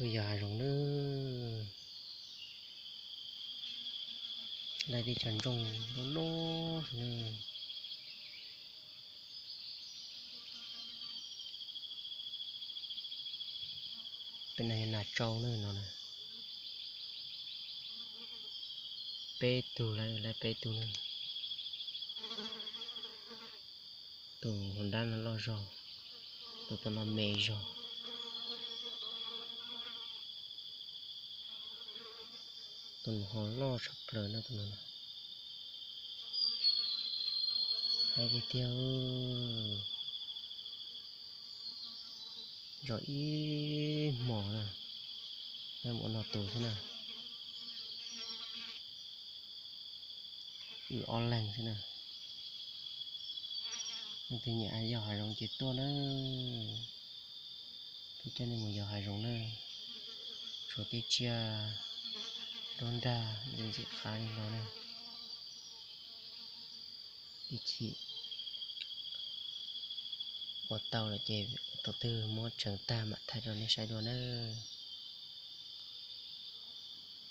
Yog hav zoov na, laj teb chaws ntsooj loj loj xwb na. Pem no yog nas tsau na no na. Peb tug lawm, lawv peb tug na. Tus hauv nrab no loj zog, tus tom no me zog. Tus no ho loj tshaj plaws na tus no. Haib tiag tiag. Zov ib hmos na, nyob mus ua no tus xwb na. Wb ob leeg xwb na. Leej twg nyiam yos hav zoov ces tuaj na. Peb coj nej mus yos hav zoov na. Tshuav tej tsiaj nruab nrag ntxim qab li no na. Ib chim ua tau lawm ces thaum twg muab tseev tag mam thaij rau nej saib dua nawb.